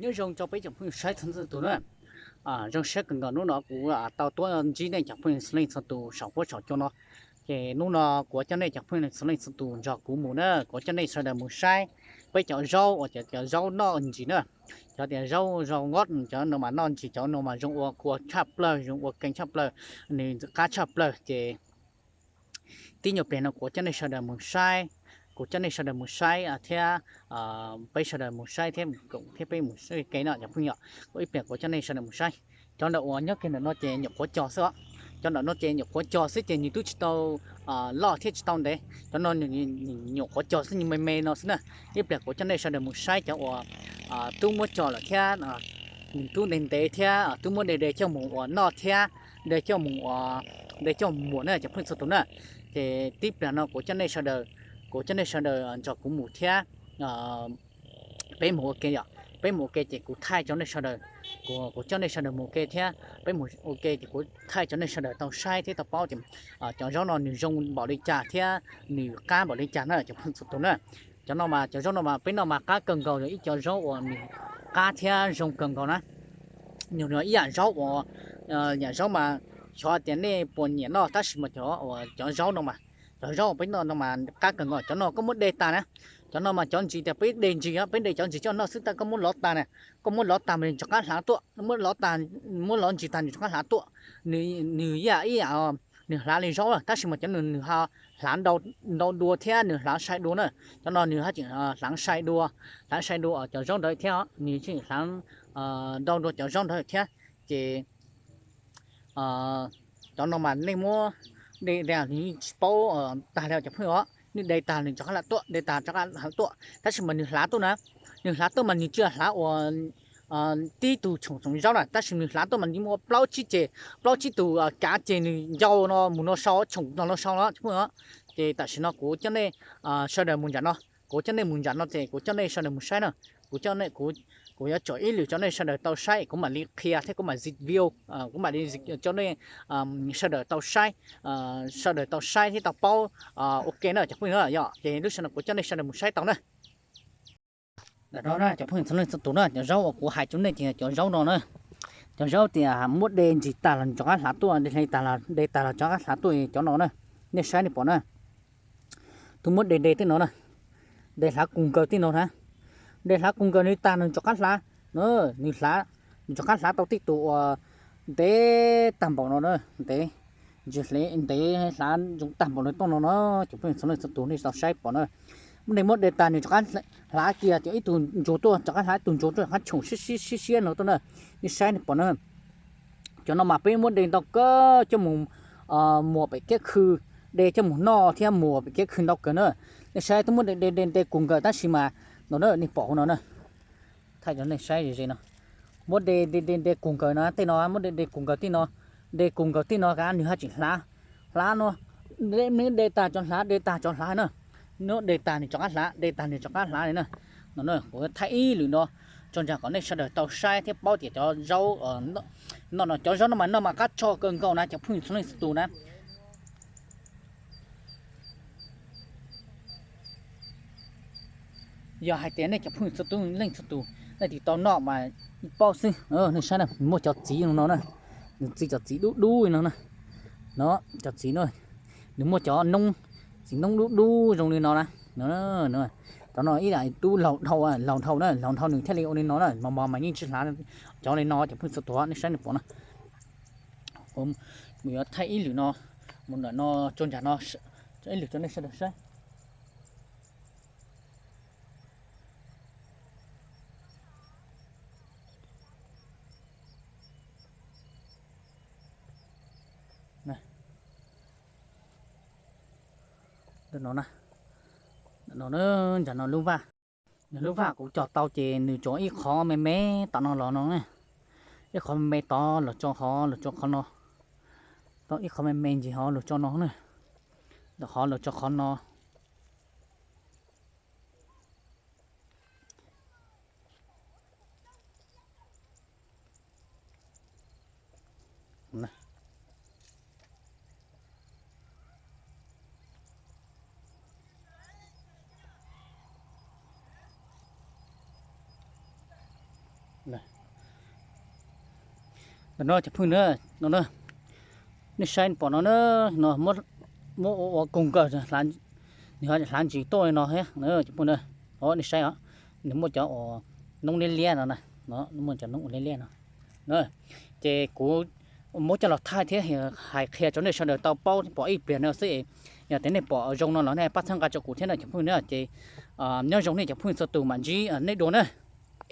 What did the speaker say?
Nyob zoo rau peb cov phooj ywg saib txhua leej txhua tus na. Zoo siab kawg nkaus hnub no kuv tau tuaj ntsib nej cov phooj ywg txhua leej txhua tus saum huab saum cua no. Ces hnub no kuv coj nej cov phooj ywg txhua leej txhua tus nrog kuv mus na, kuv coj nej sawv daws mus saib peb cov zaub uas cov, cov zaub noj ntsis na. Cov tias zaub zoo nqob cov no mas noj ntsis, cov no mas zoo ua kua tshaj plaws, zoo ua keej tshaj plaws, nws qab tshaj plaws ces tib nyuag pliag no kuv coj nej sawv daws mus saib, kuv coj nej sawv daws mus saib thiab peb sawv daws mus saib thiab, thiab peb mus saib ke no cov phooj ywg. Kuv ib pliag kuv coj nej sawv daws mus saib. Cov ntawm uas nyob kiag ntawm no ces nyuam qhuav cog xwb os. Cov ntawm no ces nyuam qhuav cog xwb ces nws twb tsis tau loj thiab tsis tau ntev. Cov no nyuam qhuav cog xwb, nws me me no xwb na. Ib pliag kuv coj nej sawv daws mus saib cov uas twb muab cog lawm thiab, nws twb ntev ntev thiab twb muab de de coj mus uas noj thiab, de coj mus, de coj mus muag na cov phooj ywg txhua tus na. Ces tib pliag no kuv coj nej sawv daws, kuv coj nej sawv daws nrog kuv mus thiab. Peb mus ua ke yom, peb mus ua ke ces kuv thaij cov nej sawv daws, kuv, kuv coj nej sawv daws mus ua ke thiab peb mus ua ke ces kuv thaij cov nej sawv daws tau saib thiab tau paub tias cov zaub no nws zoo npaum li cas thiab nws qab npaum li cas na cov phooj ywg txhua tus na. Cov no mas cov zaub no mas peb noj mas qab kawg nkaus, yog ib cov zaub uas nws qab thiab zoo kawg nkaus na. Nws yog ib yam zaub uas, yam zaub mas xyov tias nej puas nyiam noj tab sis mas cov uas cov zaub no mas, cov zaub uas peb noj no mas qab kawg nkaus. Cov no koj muab de tas na, cov no mas cov ntsis tias peb de ntsis, peb de cov ntsis coj noj xwb, tab koj muab lov tas na, koj muab lov tas mas nws rov qab hlav tuaj, muab lov tas, muab lov ntsis tas nws rov qab hlav tuaj. Nws, nws ib yam, ib yam, nws hlav li zaub lawm tab sis mas cov nws, nws ho hlav ntau dua thiab nws hlav sai dua na. Cov no nws ho tseem hlav sai dua, hlav sai dua cov zaub ntawd thiab, nws tseem hlav ntau dua cov zaub ntawd thiab. Ces cov no mas nej muab de, de nws tsis paub tag li cov phooj ywg os, nws de tag nws rov qab hlav tuaj, de tag rov qab hlav tuaj, tab sis mas nws hlav tuaj na, nws hlav tuaj mas nws tsis hlav uas tib tug tshoom txoov zaub na, tab sis nws hlav tuaj mas nws muaj plaub tsib ces, plaub tsib tug kav ces nws ncau no mus no sau, tshoom no no sau no cov phooj ywg os. Ces tam sim no kuv coj nej sawv daws mus nram no, kuv coj nej mus nram no ces kuv coj nej sawv daws mus saib na. Kuv coj nej, kuv, kuv yuav tsom ib lwm rau nej sawv daws tau saib, kuv mam li qhia thiab kuv mam zim view, kuv mam li zim rau nej sawv daws tau saib, sawv daws tau saib thiab tau paub ua ke na cov phooj ywg na. Yog ces lub sij hawm no kuv coj nej sawv daws mus saib tau na. Ntawm no na cov phooj ywg txhua leej txhua tus na, cov zaub uas kuv hais rau nej ces cov zaub no na, cov zaub tias muab de ntsis tag los rov qab hlav tuaj, de hle tag los, de tag los rov qab hlav tuaj cov no na. Nej saib nej pom na, twb muab de de tej no na, de hlav kus nkaws tej no na, de hlav kus nkaws nws tag nws rov qab hlav, nws hlav, nws rov qab hlav tau tib tug uas ntev tag npaum no na, ntev, ntsis hle ntev hlav zoo tag npaum no tuaj no na, cov phooj ywg txhua leej txhua tus nej tau saib pom na. Muab de, muab de tag nws rov qab hlav kiag, cov ib tug ntsuag tuaj rov qab hlav, ib tug ntsuag tuaj rov qab tshoom siab siab siab siab no tuaj na. Nej saib nej pom na, cov no mas peb muab de ntau kawg coj mus muag pem kiab khw, de coj mus noj thiab muag pem kiab khw ntau kawg na. Nej saib twb muab de de de de kus nkaws tab sis mas no na, nej pom hauv no na, thaij cov nej saib ze ze no, muab de de de de kus nkaws no, tej no muab de de kus nkaws tej no, de kus nkaws tej no kav nws haj tseem hlav, hlav no, de tag cov hlav, de tag cov hlav na, no de tag nws rov qab hlav, de tag nws rov qab hlav li na. No na kuv thaij ib lwm no tso ntsoov kom nej sawv daws tau saib thiab paub tias cov zaub no, no cov zaub no mas noj mas qab tshaj kawg nkaus na cov phooj ywg txhua leej txhua tus na. Yog hais tias nej cov phooj ywg txhua tus leej txhua tus nej tsis tau noj mas ib paub xwb, nej saib na, muaj cov txiv no na, nws txiv cov txiv dub dub no na, no cov txiv no, nws muaj cov noob, txiv noob dub dub zoo li no na, cov no ib yam tub laug dhau, laug dhau na, laug dhau nws thiaj li ua li no na, mos mos mas yeej tsis hlav cov li no cov phooj ywg txhua tus nej saib nej pom na. Kuv yuav thaij ib lwm no, mus ntawm no tso ntsam no, ib lwm rau nej sawv daws saib. No, nram no lub vaj, nws lub vaj kuv cog tau ces nws tsuas ib qho me me tom no los no, ib qho me me tod los tso hov los tso qhov no, tau ib qho me me ntsis hov los tso no na, los hov los tso qhov no. Ntawm no cov phooj ywg na, no na, nej saib pom no na, no muab ua ua koog kawg, nws ho hlav ntsis tuaj li no thiab cov phooj ywg na. Nej saib os, nws muaj cov uas noob liab liab no na, muaj cov noob ua liab liab no. Ces kuv muab coj los thaij thiab hais qhia rau nej sawv daws tau paub pom ib pliag no xwb. Yog tias nej pom zoo no los nej pab txhawb nqa rau kuv thiab na cov phooj ywg na. Ces nyob zoo nej cov phooj ywg txhua tus, mam ntsib nej dua na.